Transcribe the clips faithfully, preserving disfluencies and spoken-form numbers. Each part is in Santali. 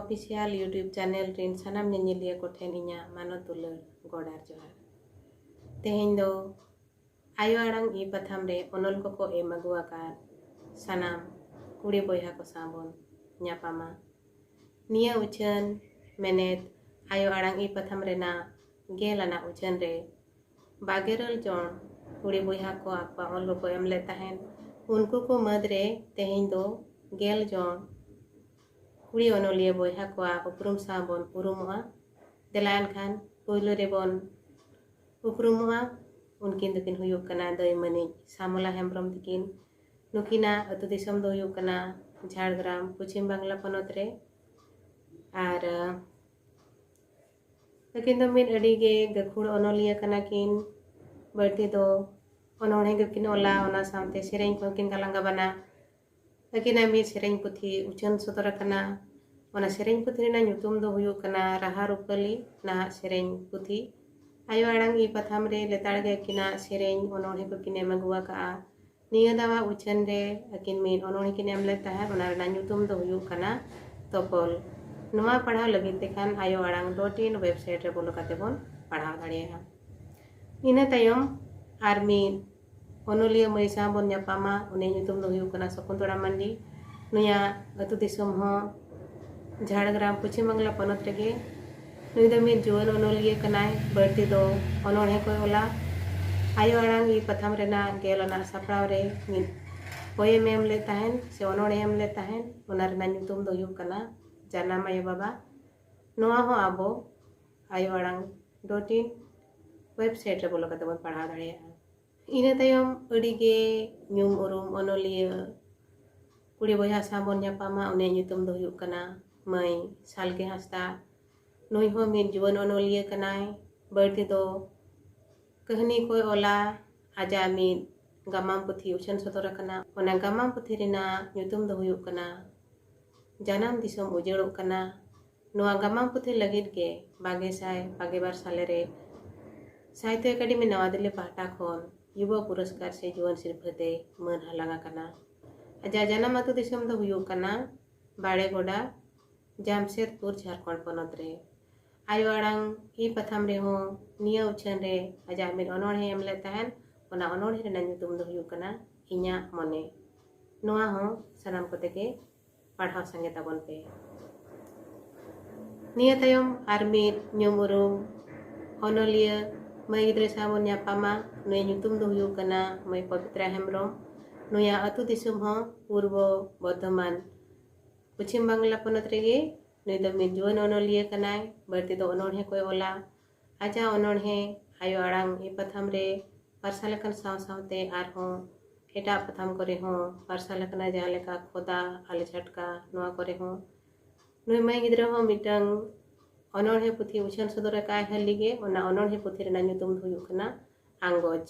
Official YouTube channel ᱨᱤᱱ ᱥᱟᱱᱟᱢ ᱧᱮᱧᱮᱞᱤᱭᱟᱹ ᱠᱚᱴᱷᱮᱱ ᱤᱧᱟᱹᱜ ᱢᱟᱱᱚᱛ ᱫᱩᱞᱟᱹᱲ ᱜᱚᱰ ᱟᱨ ᱡᱚᱦᱟᱨ᱾ ᱛᱮᱦᱮᱧ ᱫᱚ ᱟᱭᱳ ᱟᱲᱟᱝ ᱤ ᱯᱟᱛᱷᱟᱢ ᱨᱮ ᱚᱱᱚᱞ ᱠᱚᱠᱚ ᱮᱢ ᱟᱹᱜᱩ ᱟᱠᱟᱫ ᱥᱟᱱᱟᱢ ᱠᱩᱲᱤ ᱵᱚᱭᱦᱟ ᱠᱚ ᱥᱟᱶ ᱵᱚᱱ ᱧᱟᱯᱟᱢᱟ᱾ ᱱᱤᱭᱟᱹ ᱩᱪᱷᱟᱹᱱ ᱢᱮᱱᱮᱛ ᱟᱭᱳ ᱟᱲᱟᱝ ᱤ ᱯᱟᱛᱷᱟᱢ ᱨᱮᱱᱟᱜ ᱜᱮᱞ ᱟᱱᱟᱜ ᱩᱪᱷᱟᱹᱱ ᱨᱮ ᱵᱟᱜᱮᱨᱟᱹᱞ ᱡᱚᱱ ᱠᱩᱲᱤ ᱵᱚᱭᱦᱟ ᱠᱚ ᱟᱠᱚᱣᱟᱜ ᱚᱞ ᱠᱚᱠᱚ ᱮᱢ ᱞᱮᱫ ᱛᱟᱦᱮᱸᱫ᱾ ᱩᱱᱠᱩ ᱠᱚ ᱢᱟᱹᱫᱽ ᱨᱮ ᱛᱮᱦᱮᱧ ᱫᱚ ᱜᱮᱞ ᱡᱚᱱ ᱠᱩᱲᱤ ᱚᱱᱚᱞᱤᱭᱟᱹ ᱵᱚᱭᱦᱟ ᱠᱚᱣᱟᱜ ᱩᱯᱨᱩᱢ ᱥᱟᱶ ᱵᱚᱱ ᱩᱨᱩᱢᱚᱜᱼᱟ᱾ ᱫᱮᱞᱟ ᱮᱱᱠᱷᱟᱱ ᱯᱳᱭᱞᱳ ᱨᱮᱵᱚᱱ ᱩᱯᱨᱩᱢᱚᱜᱼᱟ᱾ ᱩᱱᱠᱤᱱ ᱫᱚᱠᱤᱱ ᱦᱩᱭᱩᱜ ᱠᱟᱱᱟ ᱫᱟᱹᱭ ᱢᱟᱹᱱᱤᱡ ᱥᱟᱢᱚᱞᱟ ᱦᱮᱢᱵᱨᱚᱢ ᱛᱟᱹᱠᱤᱱ᱾ ᱱᱩᱠᱤᱱᱟᱜ ᱟᱹᱛᱩ ᱫᱤᱥᱚᱢ ᱫᱚ ᱦᱩᱭᱩᱜ ᱠᱟᱱᱟ ᱡᱷᱟᱲᱜᱨᱟᱢ, ᱯᱚᱪᱷᱤᱢ ᱵᱟᱝᱞᱟ ᱯᱚᱱᱚᱛ ᱨᱮ᱾ ᱟᱨ ᱟᱹᱠᱤᱱ ᱫᱚ ᱢᱤᱫ ᱟᱹᱰᱤ ᱜᱮ ᱜᱟᱹᱠᱷᱩᱲ ᱚᱱᱚᱞᱤᱭᱟᱹ ᱠᱟᱱᱟ ᱠᱤᱱ᱾ ᱵᱟᱹᱲᱛᱤ ᱫᱚ ᱚᱱᱚᱬᱦᱮ ᱜᱮᱠᱤᱱ ᱚᱞᱟ, ᱚᱱᱟ ᱥᱟᱶᱛᱮ ᱥᱮᱨᱮᱧ ᱠᱚᱦᱚᱸ ᱠᱤᱱ ᱜᱟᱞᱟᱝ ᱜᱟᱵᱟᱱᱟ᱾ ᱟᱹᱠᱤᱱᱟᱜ ᱢᱤᱫ ᱥᱮᱨᱮᱧ ᱯᱩᱛᱷᱤ ᱩᱪᱷᱟᱹᱱ ᱥᱚᱫᱚᱨ ᱟᱠᱟᱱᱟ᱾ ᱚᱱᱟ ᱥᱮᱨᱮᱧ ᱯᱩᱛᱷᱤ ᱨᱮᱱᱟᱜ ᱧᱩᱛᱩᱢ ᱫᱚ ᱦᱩᱭᱩᱜ ᱠᱟᱱᱟ ᱨᱟᱦᱟ ᱨᱩᱯᱟᱹᱞᱤ ᱱᱟᱦᱟᱜ ᱥᱮᱨᱮᱧ ᱯᱩᱛᱷᱤ᱾ ᱟᱭᱳ ᱟᱲᱟᱝ ᱤ ᱯᱟᱛᱷᱟᱢ ᱨᱮ ᱞᱮᱛᱟᱲ ᱜᱮ ᱟᱹᱠᱤᱱᱟᱜ ᱥᱮᱨᱮᱧ ᱚᱱᱚᱬᱦᱮ ᱠᱚᱠᱤᱱ ᱮᱢ ᱟᱹᱜᱩ ᱟᱠᱟᱫᱼᱟ᱾ ᱱᱤᱭᱟᱹ ᱫᱟᱣᱟᱜ ᱩᱪᱷᱟᱹᱱ ᱨᱮ ᱟᱹᱠᱤᱱ ᱢᱤᱫ ᱚᱱᱚᱬᱦᱮ ᱠᱤᱱ ᱮᱢ ᱞᱮᱫ ᱛᱟᱦᱮᱸᱫ, ᱚᱱᱟ ᱨᱮᱱᱟᱜ ᱧᱩᱛᱩᱢ ᱫᱚ ᱦᱩᱭᱩᱜ ᱠᱟᱱᱟ ᱛᱚᱯᱚᱞ᱾ ᱱᱚᱣᱟ ᱯᱟᱲᱦᱟᱣ ᱞᱟᱹᱜᱤᱫ ᱛᱮ ᱠᱷᱟᱱ ᱟᱭᱳ ᱟᱲᱟᱝ ᱰᱚᱴ ᱤᱱ ᱣᱮᱵᱥᱟᱭᱤᱴ ᱨᱮ ᱵᱚᱞᱚ ᱠᱟᱛᱮ ᱵᱚᱱ ᱯᱟᱲᱦᱟᱣ ᱫᱟᱲᱮᱭᱟᱜᱼᱟ᱾ ᱤᱱᱟᱹ ᱛᱟᱭᱚᱢ ᱟᱨ ᱢᱤᱫ ᱚᱱᱚᱞᱤᱭᱟᱹ ᱢᱟᱹᱭ ᱥᱟᱶ ᱵᱚᱱ ᱧᱟᱯᱟᱢᱟ᱾ ᱩᱱᱤᱭᱟᱜ ᱧᱩᱛᱩᱢ ᱫᱚ ᱦᱩᱭᱩᱜ ᱠᱟᱱᱟ ᱥᱚᱠᱩᱱᱛᱚᱲᱟ ᱢᱟᱱᱰᱤ᱾ ᱱᱩᱭᱟᱜ ᱟᱹᱛᱩ ᱫᱤᱥᱚᱢ ᱦᱚᱸ ᱡᱷᱟᱲᱜᱨᱟᱢ, ᱯᱚᱪᱷᱤᱢ ᱵᱟᱝᱞᱟ ᱯᱚᱱᱚᱛ ᱨᱮᱜᱮ᱾ ᱱᱩᱭ ᱫᱚ ᱢᱤᱫ ᱡᱩᱣᱟᱹᱱ ᱚᱱᱚᱞᱤᱭᱟᱹ ᱠᱟᱱᱟᱭ᱾ ᱵᱟᱹᱲᱛᱤ ᱫᱚ ᱚᱱᱚᱬᱦᱮ ᱠᱚᱭ ᱚᱞᱟ᱾ ᱟᱭᱳ ᱟᱲᱟᱝ ᱤ ᱯᱟᱛᱷᱟᱢ ᱨᱮᱱᱟᱜ ᱜᱮᱞ ᱟᱱᱟᱜ ᱥᱟᱯᱲᱟᱣ ᱨᱮ ᱢᱤᱫ ᱯᱳᱭᱮᱢ ᱮᱢ ᱞᱮᱫ ᱛᱟᱦᱮᱱ ᱥᱮ ᱚᱱᱚᱬᱦᱮ ᱮᱢ ᱞᱮᱫ ᱛᱟᱦᱮᱱ᱾ ᱚᱱᱟ ᱨᱮᱱᱟᱜ ᱧᱩᱛᱩᱢ ᱫᱚ ᱦᱩᱭᱩᱜ ᱠᱟᱱᱟ ᱡᱟᱱᱟᱢ ᱟᱭᱳ ᱵᱟᱵᱟ᱾ ᱱᱚᱣᱟ ᱦᱚᱸ ᱟᱵᱚ ᱟᱭᱳ ᱟᱲᱟᱝ ᱰᱚᱴ ᱤᱱ ᱣᱮᱵᱥᱟᱭᱤᱴ ᱨᱮ ᱵᱚᱞᱚ ᱠᱟᱛᱮ ᱵᱚᱱ ᱯᱟᱲᱦᱟᱣ ᱫᱟᱲᱮᱭᱟᱜᱼᱟ᱾ ᱤᱱᱟᱹ ᱛᱟᱭᱚᱢ ᱟᱹᱰᱤ ᱜᱮ ᱧᱩᱢ ᱩᱨᱩᱢ ᱚᱱᱚᱞᱤᱭᱟᱹ ᱠᱩᱲᱤ ᱵᱚᱭᱦᱟ ᱥᱟᱶ ᱵᱚᱱ ᱧᱟᱯᱟᱢᱟ᱾ ᱩᱱᱤᱭᱟᱜ ᱧᱩᱛᱩᱢ ᱫᱚ ᱦᱩᱭᱩᱜ ᱠᱟᱱᱟ ᱢᱟᱹᱭ ᱥᱟᱞᱜᱮ ᱦᱟᱸᱥᱫᱟ᱾ ᱱᱩᱭ ᱦᱚᱸ ᱢᱤᱫ ᱡᱩᱣᱟᱹᱱ ᱚᱱᱚᱞᱤᱭᱟᱹ ᱠᱟᱱᱟᱭ᱾ ᱵᱟᱹᱲᱛᱤ ᱫᱚ ᱠᱟᱹᱦᱱᱤ ᱠᱚᱭ ᱚᱞᱟ᱾ ᱟᱡᱟᱜ ᱢᱤᱫ ᱜᱟᱢᱟᱢ ᱯᱩᱛᱷᱤ ᱩᱪᱷᱟᱹᱱ ᱥᱚᱫᱚᱨ ᱟᱠᱟᱱᱟ᱾ ᱚᱱᱟ ᱜᱟᱢᱟᱢ ᱯᱩᱛᱷᱤ ᱨᱮᱱᱟᱜ ᱧᱩᱛᱩᱢ ᱫᱚ ᱦᱩᱭᱩᱜ ᱠᱟᱱᱟ ᱡᱟᱱᱟᱢ ᱫᱤᱥᱚᱢ ᱩᱡᱟᱹᱲᱚᱜ ᱠᱟᱱᱟ᱾ ᱱᱚᱣᱟ ᱜᱟᱢᱟᱢ ᱯᱩᱛᱷᱤ ᱞᱟᱹᱜᱤᱫ ᱜᱮ ᱵᱟᱜᱮ ᱥᱟᱭ ᱵᱟᱜᱮ ᱵᱟᱨ ᱥᱟᱞᱮ ᱨᱮ ᱥᱟᱦᱤᱛᱛᱚ ᱮᱠᱟᱰᱮᱢᱤ ᱱᱟᱣᱟ ᱫᱤᱞᱞᱤ ᱯᱟᱦᱴᱟ ᱠᱷᱚᱱ ᱭᱩᱵᱟ ᱯᱩᱨᱚᱥᱠᱟᱨ ᱥᱮ ᱡᱩᱣᱟᱹᱱ ᱥᱤᱨᱯᱷᱟᱹ ᱛᱮᱭ ᱢᱟᱹᱱ ᱦᱟᱞᱟᱝ ᱟᱠᱟᱱᱟ᱾ ᱟᱡᱟᱜ ᱡᱟᱱᱟᱢ ᱟᱹᱛᱩ ᱫᱤᱥᱚᱢ ᱫᱚ ᱦᱩᱭᱩᱜ ᱠᱟᱱᱟ ᱵᱟᱲᱮᱜᱚᱰᱟ, ᱡᱟᱢᱥᱮᱫᱽᱯᱩᱨ, ᱡᱷᱟᱲᱠᱷᱚᱸᱰ ᱯᱚᱱᱚᱛ ᱨᱮ᱾ ᱟᱭᱳ ᱟᱲᱟᱝ ᱤ ᱯᱟᱛᱷᱟᱢ ᱨᱮᱦᱚᱸ ᱱᱤᱭᱟᱹ ᱩᱪᱷᱟᱹᱱ ᱨᱮ ᱟᱡᱟᱜ ᱢᱤᱫ ᱚᱱᱚᱬᱦᱮ ᱮᱢ ᱞᱮᱫ ᱛᱟᱦᱮᱸᱱ᱾ ᱚᱱᱟ ᱚᱱᱚᱬᱦᱮ ᱨᱮᱱᱟᱜ ᱧᱩᱛᱩᱢ ᱫᱚ ᱦᱩᱭᱩᱜ ᱠᱟᱱᱟ ᱤᱧᱟᱹᱜ ᱢᱚᱱᱮ᱾ ᱱᱚᱣᱟ ᱦᱚᱸ ᱥᱟᱱᱟᱢ ᱠᱚᱛᱮ ᱜᱮ ᱯᱟᱲᱦᱟᱣ ᱥᱟᱸᱜᱮ ᱛᱟᱵᱚᱱ ᱯᱮ᱾ ᱱᱤᱭᱟᱹ ᱛᱟᱭᱚᱢ ᱟᱨ ᱢᱤᱫ ᱧᱩᱢ ᱩᱨᱩᱢ ᱚᱱᱚᱞᱤᱭᱟᱹ ᱢᱟᱹᱭ ᱜᱤᱫᱽᱨᱟᱹ ᱥᱟᱶ ᱵᱚᱱ ᱧᱟᱯᱟᱢᱟ᱾ ᱱᱩᱭᱟᱜ ᱧᱩᱛᱩᱢ ᱫᱚ ᱦᱩᱭᱩᱜ ᱠᱟᱱᱟ ᱢᱟᱹᱭ ᱯᱚᱵᱤᱛᱨᱟ ᱦᱮᱢᱵᱨᱚᱢ᱾ ᱱᱩᱭᱟᱜ ᱟᱹᱛᱩ ᱫᱤᱥᱚᱢ ᱦᱚᱸ ᱯᱩᱨᱵᱚ ᱵᱚᱨᱫᱷᱚᱢᱟᱱ, ᱯᱚᱪᱷᱤᱢ ᱵᱟᱝᱞᱟ ᱯᱚᱱᱚᱛ ᱨᱮᱜᱮ᱾ ᱱᱩᱭ ᱫᱚ ᱢᱤᱫ ᱡᱩᱣᱟᱹᱱ ᱚᱱᱚᱞᱤᱭᱟᱹ ᱠᱟᱱᱟᱭ᱾ ᱵᱟᱹᱲᱛᱤ ᱫᱚ ᱚᱱᱚᱬᱦᱮ ᱠᱚᱭ ᱚᱞᱟ᱾ ᱟᱡᱟᱜ ᱚᱱᱚᱬᱦᱮ ᱟᱭᱳ ᱟᱲᱟᱝ ᱤ ᱯᱟᱛᱷᱟᱢ ᱨᱮ ᱯᱟᱨᱥᱟᱞ ᱟᱠᱟᱱ ᱥᱟᱶ ᱥᱟᱶᱛᱮ ᱟᱨᱦᱚᱸ ᱮᱴᱟᱜ ᱯᱟᱛᱷᱟᱢ ᱠᱚᱨᱮ ᱦᱚᱸ ᱯᱟᱨᱥᱟᱞ ᱟᱠᱟᱱᱟ, ᱡᱟᱦᱟᱸ ᱞᱮᱠᱟ ᱠᱷᱚᱫᱟ, ᱟᱞᱮ ᱪᱷᱟᱴᱠᱟ, ᱱᱚᱣᱟ ᱠᱚᱨᱮ ᱦᱚᱸ᱾ ᱱᱩᱭ ᱢᱟᱹᱭ ᱜᱤᱫᱽᱨᱟᱹ ᱦᱚᱸ ᱢᱤᱫᱴᱟᱝ ᱚᱱᱚᱬᱦᱮ ᱯᱩᱛᱷᱤ ᱩᱪᱷᱟᱹᱱ ᱥᱚᱫᱚᱨ ᱟᱠᱟᱫ ᱟᱭ ᱦᱟᱹᱞᱤ ᱜᱮ᱾ ᱚᱱᱟ ᱚᱱᱚᱬᱦᱮ ᱯᱩᱛᱷᱤ ᱨᱮᱱᱟᱜ ᱧᱩᱛᱩᱢ ᱫᱚ ᱦᱩᱭᱩᱜ ᱠᱟᱱᱟ ᱟᱸᱜᱚᱪ᱾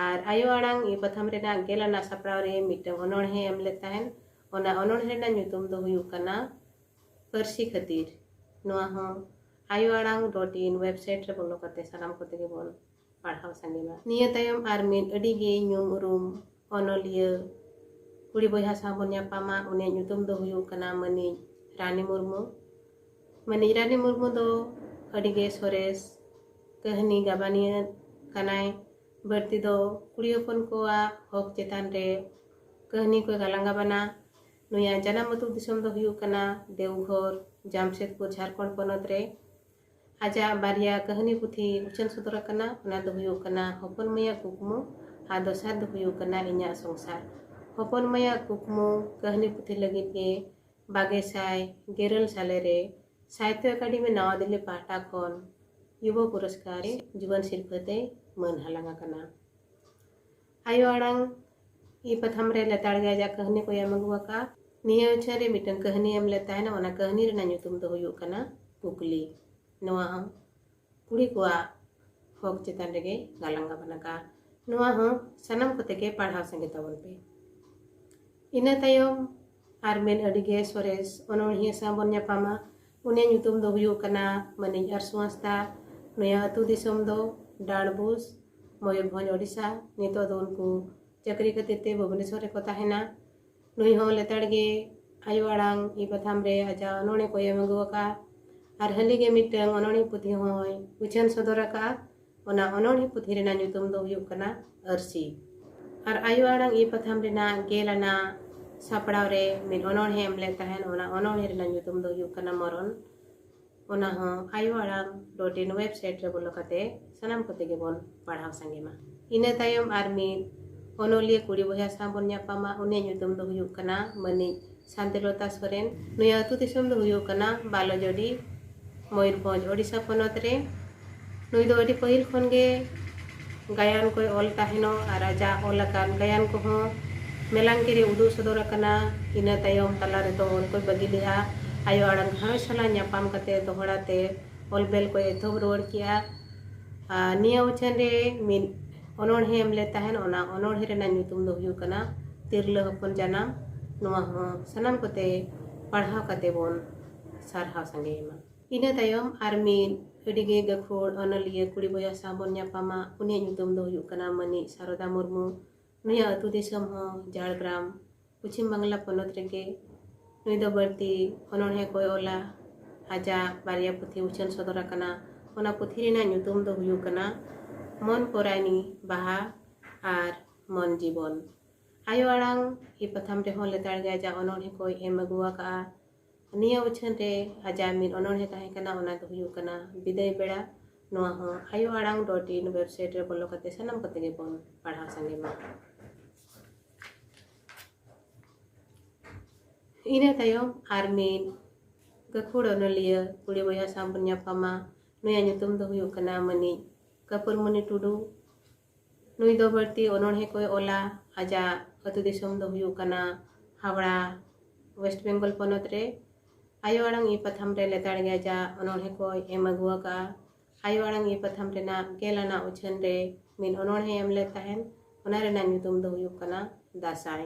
ᱟᱨ ᱟᱭᱳ ᱟᱲᱟᱝ ᱤ ᱯᱟᱛᱷᱟᱢ ᱨᱮᱱᱟᱜ ᱜᱮᱞ ᱟᱱᱟᱜ ᱥᱟᱯᱲᱟᱣ ᱨᱮ ᱢᱤᱫᱴᱟᱝ ᱚᱱᱚᱬᱦᱮ ᱮᱢ ᱞᱮᱫ ᱛᱟᱦᱮᱸᱱ᱾ ᱚᱱᱟ ᱚᱱᱚᱬᱦᱮ ᱨᱮᱱᱟᱜ ᱧᱩᱛᱩᱢ ᱫᱚ ᱦᱩᱭᱩᱜ ᱠᱟᱱᱟ ᱯᱟᱹᱨᱥᱤ ᱠᱷᱟᱹᱛᱤᱨ᱾ ᱱᱚᱣᱟ ᱦᱚᱸ ᱟᱭᱳ ᱟᱲᱟᱝ dot in website ᱨᱮ ᱵᱚᱞᱚ ᱠᱟᱛᱮ ᱥᱟᱱᱟᱢ ᱠᱚᱛᱮ ᱜᱮᱵᱚᱱ ᱯᱟᱲᱦᱟᱣ ᱥᱟᱸᱜᱮ ᱢᱟ᱾ ᱱᱤᱭᱟᱹ ᱛᱟᱭᱚᱢ ᱟᱨ ᱢᱤᱫ ᱟᱹᱰᱤ ᱜᱮ ᱧᱩᱢ ᱩᱨᱩᱢ ᱚᱱᱚᱞᱤᱭᱟᱹ ᱠᱩᱲᱤ ᱵᱚᱭᱦᱟ ᱥᱟᱶ ᱵᱚᱱ ᱧᱟᱯᱟᱢᱟ᱾ ᱩᱱᱤᱭᱟᱜ ᱧᱩᱛᱩᱢ ᱫᱚ ᱦᱩᱭᱩᱜ ᱠᱟᱱᱟ ᱢᱟᱹᱱᱤᱡ ᱨᱟᱱᱤ ᱢᱩᱨᱢᱩ᱾ ᱢᱟᱹᱱᱤᱡ ᱨᱟᱱᱤ ᱢᱩᱨᱢᱩ ᱫᱚ ᱟᱹᱰᱤ ᱜᱮ ᱥᱚᱨᱮᱥ ᱠᱟᱹᱦᱱᱤ ᱜᱟᱵᱟᱱᱤᱭᱟᱹ ᱠᱟᱱᱟᱭ᱾ ᱵᱟᱹᱲᱛᱤ ᱫᱚ ᱠᱩᱲᱤ ᱦᱚᱯᱚᱱ ᱠᱚᱣᱟᱜ ᱦᱚᱠ ᱪᱮᱛᱟᱱ ᱨᱮ ᱠᱟᱹᱦᱱᱤ ᱠᱚᱭ ᱜᱟᱞᱟᱝ ᱜᱟᱵᱟᱱᱟ᱾ ᱱᱩᱭᱟᱜ ᱡᱟᱱᱟᱢ ᱟᱹᱛᱩ ᱫᱤᱥᱚᱢ ᱫᱚ ᱦᱩᱭᱩᱜ ᱠᱟᱱᱟ ᱫᱮᱣᱜᱷᱚᱨ, ᱡᱟᱢᱥᱮᱫᱽᱯᱩᱨ, ᱡᱷᱟᱲᱠᱷᱚᱸᱰ ᱯᱚᱱᱚᱛ ᱨᱮ᱾ ᱟᱡᱟᱜ ᱵᱟᱨᱭᱟ ᱠᱟᱹᱦᱱᱤ ᱯᱩᱛᱷᱤ ᱩᱪᱷᱟᱹᱱ ᱥᱚᱫᱚᱨ ᱟᱠᱟᱱᱟ᱾ ᱚᱱᱟ ᱫᱚ ᱦᱩᱭᱩᱜ ᱠᱟᱱᱟ ᱦᱚᱯᱚᱱ ᱢᱟᱹᱭᱟᱜ ᱠᱩᱠᱢᱩ ᱟᱨ ᱫᱚᱥᱟᱨ ᱫᱚ ᱦᱩᱭᱩᱜ ᱠᱟᱱᱟ ᱤᱧᱟᱹᱜ ᱥᱚᱝᱥᱟᱨ᱾ ᱦᱚᱯᱚᱱ ᱢᱟᱹᱭᱟᱜ ᱠᱩᱠᱢᱩ ᱠᱟᱹᱦᱱᱤ ᱯᱩᱛᱷᱤ ᱞᱟᱹᱜᱤᱫ ᱜᱮ ᱵᱟᱜᱮ ᱥᱟᱭ ᱜᱮᱨᱟᱞ ᱥᱟᱞᱮ ᱨᱮ ᱥᱟᱦᱤᱛᱛᱚ ᱮᱠᱟᱰᱮᱢᱤ ᱱᱟᱣᱟ ᱫᱤᱞᱞᱤ ᱯᱟᱦᱴᱟ ᱠᱷᱚᱱ ᱡᱩᱵᱚ ᱯᱩᱨᱚᱥᱠᱟᱨ ᱡᱩᱣᱟᱹᱱ ᱥᱤᱨᱯᱷᱟᱹ ᱛᱮᱭ ᱢᱟᱹᱱ ᱦᱟᱞᱟᱝ ᱟᱠᱟᱱᱟ᱾ ᱟᱭᱳ ᱟᱲᱟᱝ ᱤ ᱯᱟᱛᱷᱟᱢ ᱨᱮ ᱞᱮᱛᱟᱲ ᱜᱮ ᱟᱡᱟᱜ ᱠᱟᱹᱦᱱᱤ ᱠᱚᱭ ᱮᱢ ᱟᱹᱜᱩ ᱟᱠᱟᱫᱼᱟ᱾ ᱱᱤᱭᱟᱹ ᱩᱪᱷᱟᱹᱱ ᱨᱮ ᱢᱤᱫᱴᱟᱝ ᱠᱟᱹᱦᱱᱤ ᱮᱢ ᱞᱮᱫ ᱛᱟᱦᱮᱱᱟ, ᱚᱱᱟ ᱠᱟᱹᱦᱱᱤ ᱨᱮᱱᱟᱜ ᱧᱩᱛᱩᱢ ᱫᱚ ᱦᱩᱭᱩᱜ ᱠᱟᱱᱟ ᱠᱩᱠᱞᱤ᱾ ᱱᱚᱣᱟ ᱦᱚᱸ ᱠᱩᱲᱤ ᱠᱚᱣᱟᱜ ᱦᱚᱠ ᱪᱮᱛᱟᱱ ᱨᱮᱜᱮ ᱜᱟᱞᱟᱝ ᱜᱟᱵᱟᱱ ᱟᱠᱟᱫᱼᱟ᱾ ᱱᱚᱣᱟ ᱦᱚᱸ ᱥᱟᱱᱟᱢ ᱠᱚᱛᱮ ᱜᱮ ᱯᱟᱲᱦᱟᱣ ᱥᱟᱸᱜᱮ ᱛᱟᱵᱚᱱ ᱯᱮ᱾ ᱤᱱᱟᱹ ᱛᱟᱭᱚᱢ ᱟᱨ ᱢᱤᱫ ᱟᱹᱰᱤ ᱜᱮ ᱥᱚᱨᱮᱥ ᱚᱱᱚᱬᱦᱤᱭᱟᱹ ᱥᱟᱶ ᱵᱚᱱ ᱧᱟᱯᱟᱢᱟ᱾ ᱩᱱᱤᱭᱟᱜ ᱧᱩᱛᱩᱢ ᱫᱚ ᱦᱩᱭᱩᱜ ᱠᱟᱱᱟ ᱢᱟᱹᱱᱤᱡ ᱟᱨᱥᱩ ᱦᱟᱸᱥᱫᱟ᱾ ᱱᱩᱭᱟᱜ ᱟᱹᱛᱩ ᱫᱤᱥᱚᱢ ᱫᱚ ᱰᱟᱸᱰᱵᱩᱥ, ᱢᱚᱭᱩᱨᱵᱷᱚᱸᱡᱽ, ᱳᱰᱤᱥᱟ᱾ ᱱᱤᱛᱚᱜ ᱫᱚ ᱩᱱᱠᱩ ᱪᱟᱹᱠᱨᱤ ᱠᱷᱟᱹᱛᱤᱨ ᱛᱮ ᱵᱷᱩᱵᱽᱱᱮᱥᱚᱨ ᱨᱮᱠᱚ ᱛᱟᱦᱮᱱᱟ᱾ ᱱᱩᱭ ᱦᱚᱸ ᱞᱮᱛᱟᱲ ᱜᱮ ᱟᱭᱳ ᱟᱲᱟᱝ ᱤ ᱯᱟᱛᱷᱟᱢ ᱨᱮ ᱟᱡᱟᱜ ᱚᱱᱚᱬᱦᱮ ᱠᱚᱭ ᱮᱢ ᱟᱹᱜᱩ ᱟᱠᱟᱫᱼᱟ᱾ ᱟᱨ ᱦᱟᱹᱞᱤ ᱜᱮ ᱢᱤᱫᱴᱟᱝ ᱚᱱᱚᱬᱦᱮ ᱯᱩᱛᱷᱤ ᱦᱚᱸᱭ ᱩᱪᱷᱟᱹᱱ ᱥᱚᱫᱚᱨ ᱟᱠᱟᱫᱼᱟ᱾ ᱚᱱᱟ ᱚᱱᱚᱬᱦᱮ ᱯᱩᱛᱷᱤ ᱨᱮᱱᱟᱜ ᱧᱩᱛᱩᱢ ᱫᱚ ᱦᱩᱭᱩᱜ ᱠᱟᱱᱟ ᱟᱹᱨᱥᱤ᱾ ᱟᱨ ᱟᱭᱳ ᱟᱲᱟᱝ ᱤ ᱯᱟᱛᱷᱟᱢ ᱨᱮᱱᱟᱜ ᱜᱮᱞ ᱟᱱᱟᱜ ᱥᱟᱯᱲᱟᱣ ᱨᱮ ᱢᱤᱫ ᱚᱱᱚᱬᱦᱮ ᱮᱢ ᱞᱮᱫ ᱛᱟᱦᱮᱱ, ᱚᱱᱟ ᱚᱱᱚᱬᱦᱮ ᱨᱮᱱᱟᱜ ᱧᱩᱛᱩᱢ ᱫᱚ ᱦᱩᱭᱩᱜ ᱠᱟᱱᱟ ᱢᱚᱨᱚᱱ᱾ ᱚᱱᱟ ᱦᱚᱸ ᱟᱭᱳ ᱟᱲᱟᱝ dot in website ᱨᱮ ᱵᱚᱞᱚ ᱠᱟᱛᱮ ᱥᱟᱱᱟᱢ ᱠᱚᱛᱮ ᱜᱮᱵᱚᱱ ᱯᱟᱲᱦᱟᱣ ᱥᱟᱸᱜᱮ ᱢᱟ᱾ ᱤᱱᱟᱹ ᱛᱟᱭᱚᱢ ᱟᱨ ᱢᱤᱫ ᱚᱱᱚᱞᱤᱭᱟᱹ ᱠᱩᱲᱤ ᱵᱚᱭᱦᱟ ᱥᱟᱶ ᱵᱚᱱ ᱧᱟᱯᱟᱢᱟ᱾ ᱩᱱᱤᱭᱟᱜ ᱧᱩᱛᱩᱢ ᱫᱚ ᱦᱩᱭᱩᱜ ᱠᱟᱱᱟ ᱢᱟᱹᱱᱤᱡ ᱥᱟᱱᱛᱤᱞᱚᱛᱟ ᱥᱚᱨᱮᱱ᱾ ᱱᱩᱭᱟᱜ ᱟᱹᱛᱩ ᱫᱤᱥᱚᱢ ᱫᱚ ᱦᱩᱭᱩᱜ ᱠᱟᱱᱟ ᱵᱟᱞᱚᱡᱚᱰᱤ, ᱢᱚᱭᱩᱨᱵᱷᱚᱸᱡᱽ, ᱳᱰᱤᱥᱟ ᱯᱚᱱᱚᱛ ᱨᱮ᱾ ᱱᱩᱭ ᱫᱚ ᱟᱹᱰᱤ ᱯᱟᱹᱦᱤᱞ ᱠᱷᱚᱱ ᱜᱮ ᱜᱟᱭᱟᱱ ᱠᱚᱭ ᱚᱞ ᱛᱟᱦᱮᱱᱚᱜ ᱟᱨ ᱟᱡᱟᱜ ᱚᱞ ᱟᱠᱟᱱ ᱜᱟᱭᱟᱱ ᱠᱚᱦᱚᱸ ᱢᱮᱞᱟᱝᱠᱤ ᱨᱮ ᱩᱫᱩᱜ ᱥᱚᱫᱚᱨ ᱟᱠᱟᱱᱟ᱾ ᱤᱱᱟᱹ ᱛᱟᱭᱚᱢ ᱛᱟᱞᱟ ᱨᱮᱫᱚ ᱚᱞ ᱠᱚᱭ ᱵᱟᱹᱜᱤ ᱞᱮᱫᱼᱟ᱾ ᱟᱭᱳ ᱟᱲᱟᱝ ᱜᱷᱟᱨᱚᱸᱡᱽ ᱥᱟᱞᱟᱜ ᱧᱟᱯᱟᱢ ᱠᱟᱛᱮ ᱫᱚᱦᱲᱟ ᱛᱮ ᱚᱞ ᱵᱮᱞ ᱠᱚᱭ ᱮᱛᱚᱦᱚᱵ ᱨᱩᱣᱟᱹᱲ ᱠᱮᱜᱼᱟ᱾ ᱟᱨ ᱱᱤᱭᱟᱹ ᱩᱪᱷᱟᱹᱱ ᱨᱮ ᱢᱤᱫ ᱚᱱᱚᱬᱦᱮ ᱮᱢ ᱞᱮᱫ ᱛᱟᱦᱮᱱ, ᱚᱱᱟ ᱚᱱᱚᱬᱦᱮ ᱨᱮᱱᱟᱜ ᱧᱩᱛᱩᱢ ᱫᱚ ᱦᱩᱭᱩᱜ ᱠᱟᱱᱟ ᱛᱤᱨᱞᱟᱹ ᱦᱚᱯᱚᱱ ᱡᱟᱱᱟᱢ᱾ ᱱᱚᱣᱟ ᱦᱚᱸ ᱥᱟᱱᱟᱢ ᱠᱚᱛᱮ ᱯᱟᱲᱦᱟᱣ ᱠᱟᱛᱮ ᱵᱚᱱ ᱥᱟᱨᱦᱟᱣ ᱥᱟᱸᱜᱮᱭᱮ ᱢᱟ᱾ ᱤᱱᱟᱹ ᱛᱟᱭᱚᱢ ᱟᱨ ᱢᱤᱫ ᱟᱹᱰᱤᱜᱮ ᱜᱟᱹᱠᱷᱩᱲ ᱚᱱᱚᱞᱤᱭᱟᱹ ᱠᱩᱲᱤ ᱵᱚᱭᱦᱟ ᱥᱟᱶ ᱵᱚᱱ ᱧᱟᱯᱟᱢᱟ᱾ ᱩᱱᱤᱭᱟᱜ ᱧᱩᱛᱩᱢ ᱫᱚ ᱦᱩᱭᱩᱜ ᱠᱟᱱᱟ ᱢᱟᱹᱱᱤᱡ ᱥᱟᱨᱚᱫᱟ ᱢᱩᱨᱢᱩ᱾ ᱱᱩᱭᱟᱜ ᱟᱹᱛᱩ ᱫᱤᱥᱚᱢ ᱦᱚᱸ ᱡᱷᱟᱲᱜᱨᱟᱢ, ᱯᱚᱪᱷᱤᱢ ᱵᱟᱝᱞᱟ ᱯᱚᱱᱚᱛ ᱨᱮᱜᱮ᱾ ᱱᱩᱭ ᱫᱚ ᱵᱟᱹᱲᱛᱤ ᱚᱱᱚᱬᱦᱮ ᱠᱚᱭ ᱚᱞᱟ᱾ ᱟᱡᱟᱜ ᱵᱟᱨᱭᱟ ᱯᱩᱛᱷᱤ ᱩᱪᱷᱟᱹᱱ ᱥᱚᱫᱚᱨ ᱟᱠᱟᱱᱟ᱾ ᱚᱱᱟ ᱯᱩᱛᱷᱤ ᱨᱮᱱᱟᱜ ᱧᱩᱛᱩᱢ ᱫᱚ ᱦᱩᱭᱩᱜ ᱠᱟᱱᱟ ᱢᱚᱱ ᱯᱚᱨᱟᱭᱱᱤ ᱵᱟᱦᱟ ᱟᱨ ᱢᱚᱱ ᱡᱤᱵᱚᱱ᱾ ᱟᱭᱳ ᱟᱲᱟᱝ ᱤ ᱯᱟᱛᱷᱟᱢ ᱨᱮᱦᱚᱸ ᱞᱮᱛᱟᱲ ᱜᱮ ᱟᱡᱟᱜ ᱚᱱᱚᱬᱦᱮ ᱠᱚᱭ ᱮᱢ ᱟᱹᱜᱩ ᱟᱠᱟᱫᱼᱟ᱾ ᱱᱤᱭᱟᱹ ᱩᱪᱷᱟᱹᱱ ᱨᱮ ᱟᱡᱟᱜ ᱢᱤᱫ ᱚᱱᱚᱬᱦᱮ ᱛᱟᱦᱮᱸ ᱠᱟᱱᱟ, ᱚᱱᱟ ᱫᱚ ᱦᱩᱭᱩᱜ ᱠᱟᱱᱟ ᱵᱤᱫᱟᱹᱭ ᱵᱮᱲᱟ᱾ ᱱᱚᱣᱟ ᱦᱚᱸ ᱟᱭᱳ ᱟᱲᱟᱝ dot in website ᱨᱮ ᱵᱚᱞᱚ ᱠᱟᱛᱮ ᱥᱟᱱᱟᱢ ᱠᱚᱛᱮ ᱜᱮᱵᱚᱱ ᱯᱟᱲᱦᱟᱣ ᱥᱟᱸᱜᱮ ᱢᱟ᱾ ᱤᱱᱟᱹ ᱛᱟᱭᱚᱢ ᱟᱨ ᱢᱤᱫ ᱜᱟᱹᱠᱷᱩᱲ ᱚᱱᱚᱞᱤᱭᱟᱹ ᱠᱩᱲᱤ ᱵᱚᱭᱦᱟ ᱥᱟᱶ ᱵᱚᱱ ᱧᱟᱯᱟᱢᱟ᱾ ᱱᱩᱭᱟᱜ ᱧᱩᱛᱩᱢ ᱫᱚ ᱦᱩᱭᱩᱜ ᱠᱟᱱᱟ ᱢᱟᱹᱱᱤᱡ ᱠᱟᱹᱯᱩᱨᱢᱚᱱᱤ ᱴᱩᱰᱩ᱾ ᱱᱩᱭ ᱫᱚ ᱵᱟᱹᱲᱛᱤ ᱚᱱᱚᱬᱦᱮ ᱠᱚᱭ ᱚᱞᱟ᱾ ᱟᱡᱟᱜ ᱟᱹᱛᱩ ᱫᱤᱥᱚᱢ ᱫᱚ ᱦᱩᱭᱩᱜ ᱠᱟᱱᱟ ᱦᱟᱣᱲᱟ, ᱳᱭᱮᱥᱴ ᱵᱮᱝᱜᱚᱞ ᱯᱚᱱᱚᱛ ᱨᱮ᱾ ᱟᱭᱳ ᱟᱲᱟᱝ ᱤ ᱯᱟᱛᱷᱟᱢ ᱨᱮ ᱞᱮᱛᱟᱲ ᱜᱮ ᱟᱡᱟᱜ ᱚᱱᱚᱬᱦᱮ ᱠᱚᱭ ᱮᱢ ᱟᱹᱜᱩ ᱟᱠᱟᱫᱼᱟ᱾ ᱟᱭᱳ ᱟᱲᱟᱝ ᱤ ᱯᱟᱛᱷᱟᱢ ᱨᱮᱱᱟᱜ ᱜᱮᱞ ᱟᱱᱟᱜ ᱩᱪᱷᱟᱹᱱ ᱨᱮ ᱢᱤᱫ ᱚᱱᱚᱬᱦᱮ ᱮᱢ ᱞᱮᱫ ᱛᱟᱦᱮᱱ, ᱚᱱᱟ ᱨᱮᱱᱟᱜ ᱧᱩᱛᱩᱢ ᱫᱚ ᱦᱩᱭᱩᱜ ᱠᱟᱱᱟ ᱫᱟᱸᱥᱟᱭ᱾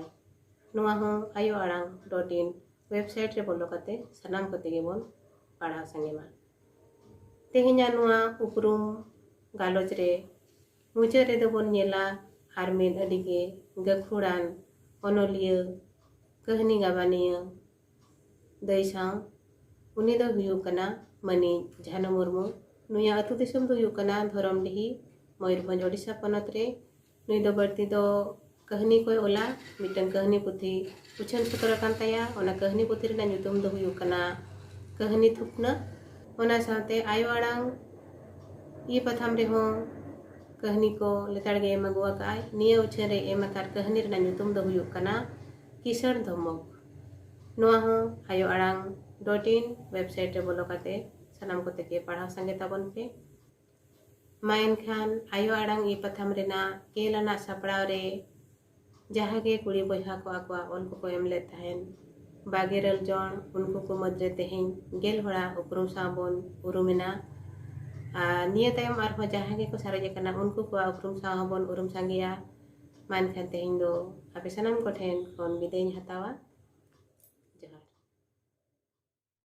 ᱱᱚᱣᱟ ᱦᱚᱸ ᱟᱭᱳ ᱟᱲᱟᱝ dot in website ᱨᱮ ᱵᱚᱞᱚ ᱠᱟᱛᱮ ᱥᱟᱱᱟᱢ ᱠᱚᱛᱮ ᱜᱮᱵᱚᱱ ᱯᱟᱲᱦᱟᱣ ᱥᱟᱸᱜᱮ ᱢᱟ᱾ ᱛᱮᱦᱮᱧᱟᱜ ᱱᱚᱣᱟ ᱩᱯᱨᱩᱢ ᱜᱟᱞᱚᱪ ᱨᱮ ᱢᱩᱪᱟᱹᱫ ᱨᱮᱫᱚ ᱵᱚᱱ ᱧᱮᱞᱟ ᱟᱨ ᱢᱤᱫ ᱟᱹᱰᱤ ᱜᱮ ᱜᱟᱹᱠᱷᱩᱲᱟᱱ ᱚᱱᱚᱞᱤᱭᱟᱹ, ᱠᱟᱹᱦᱱᱤ ᱜᱟᱵᱟᱱᱤᱭᱟᱹ, ᱫᱟᱹᱭ ᱥᱟᱶ᱾ ᱩᱱᱤ ᱫᱚ ᱦᱩᱭᱩᱜ ᱠᱟᱱᱟ ᱢᱟᱹᱱᱤᱡ ᱡᱷᱟᱱᱚ ᱢᱩᱨᱢᱩ᱾ ᱱᱩᱭᱟᱜ ᱟᱹᱛᱩ ᱫᱤᱥᱚᱢ ᱫᱚ ᱦᱩᱭᱩᱜ ᱠᱟᱱᱟ ᱫᱷᱚᱨᱚᱢᱰᱤᱦᱤ, ᱢᱚᱭᱩᱨᱵᱷᱚᱸᱡᱽ, ᱳᱰᱤᱥᱟ ᱯᱚᱱᱚᱛ ᱨᱮ᱾ ᱱᱩᱭ ᱫᱚ ᱵᱟᱹᱲᱛᱤ ᱫᱚ ᱠᱟᱹᱦᱱᱤ ᱠᱚᱭ ᱚᱞᱟ᱾ ᱢᱤᱫᱴᱟᱝ ᱠᱟᱹᱦᱱᱤ ᱯᱩᱛᱷᱤ ᱩᱪᱷᱟᱹᱱ ᱥᱚᱫᱚᱨ ᱟᱠᱟᱱ ᱛᱟᱭᱟ᱾ ᱚᱱᱟ ᱠᱟᱹᱦᱱᱤ ᱯᱩᱛᱷᱤ ᱨᱮᱱᱟᱜ ᱧᱩᱛᱩᱢ ᱫᱚ ᱦᱩᱭᱩᱜ ᱠᱟᱱᱟ ᱠᱟᱹᱦᱱᱤ ᱛᱷᱩᱯᱱᱟᱹ᱾ ᱚᱱᱟ ᱥᱟᱶᱛᱮ ᱟᱭᱳ ᱟᱲᱟᱝ ᱤ ᱯᱟᱛᱷᱟᱢ ᱨᱮᱦᱚᱸ ᱠᱟᱹᱦᱱᱤ ᱠᱚ ᱞᱮᱛᱟᱲ ᱜᱮ ᱮᱢ ᱟᱹᱜᱩ ᱟᱠᱟᱫᱼᱟᱭ᱾ ᱱᱤᱭᱟᱹ ᱩᱪᱷᱟᱹᱱ ᱨᱮ ᱮᱢ ᱟᱠᱟᱫ ᱠᱟᱹᱦᱱᱤ ᱨᱮᱱᱟᱜ ᱧᱩᱛᱩᱢ ᱫᱚ ᱦᱩᱭᱩᱜ ᱠᱟᱱᱟ ᱠᱤᱥᱟᱹᱬ ᱫᱷᱚᱢᱚᱠ᱾ ᱱᱚᱣᱟ ᱦᱚᱸ ᱟᱭᱳ ᱟᱲᱟᱝ dot in website ᱨᱮ ᱵᱚᱞᱚ ᱠᱟᱛᱮ ᱥᱟᱱᱟᱢ ᱠᱚᱛᱮ ᱜᱮ ᱯᱟᱲᱦᱟᱣ ᱥᱟᱸᱜᱮ ᱛᱟᱵᱚᱱ ᱯᱮ᱾ ᱢᱟ ᱮᱱᱠᱷᱟᱱ ᱟᱭᱳ ᱟᱲᱟᱝ ᱤ ᱯᱟᱛᱷᱟᱢ ᱨᱮᱱᱟᱜ ᱜᱮᱞ ᱟᱱᱟᱜ ᱥᱟᱯᱲᱟᱣ ᱨᱮ ᱡᱟᱦᱟᱸ ᱜᱮ ᱠᱩᱲᱤ ᱵᱚᱭᱦᱟ ᱠᱚ ᱟᱠᱚᱣᱟᱜ ᱚᱞ ᱠᱚᱠᱚ ᱮᱢ ᱞᱮᱫ ᱛᱟᱦᱮᱸᱱ, ᱵᱟᱜᱮ ᱤᱨᱟᱹᱞ ᱡᱚᱱ, ᱩᱱᱠᱩ ᱠᱚ ᱢᱩᱫᱽᱨᱮ ᱛᱮᱦᱮᱧ ᱜᱮᱞ ᱦᱚᱲᱟᱜ ᱩᱯᱨᱩᱢ ᱥᱟᱶ ᱵᱚᱱ ᱩᱨᱩᱢᱮᱱᱟ᱾ ᱟᱨ ᱱᱤᱭᱟᱹ ᱛᱟᱭᱚᱢ ᱟᱨᱦᱚᱸ ᱡᱟᱦᱟᱸᱭ ᱜᱮᱠᱚ ᱥᱟᱨᱮᱡ ᱟᱠᱟᱱᱟ, ᱩᱱᱠᱩ ᱠᱚᱣᱟᱜ ᱩᱯᱨᱩᱢ ᱥᱟᱶ ᱦᱚᱸᱵᱚᱱ ᱩᱨᱩᱢ ᱥᱟᱸᱜᱮᱭᱟ᱾ ᱢᱟ ᱮᱱᱠᱷᱟᱱ ᱛᱮᱦᱮᱧ ᱫᱚ ᱟᱯᱮ ᱥᱟᱱᱟᱢ ᱠᱚᱴᱷᱮᱱ ᱠᱷᱚᱱ ᱵᱤᱫᱟᱹᱭ ᱤᱧ ᱦᱟᱛᱟᱣᱟ᱾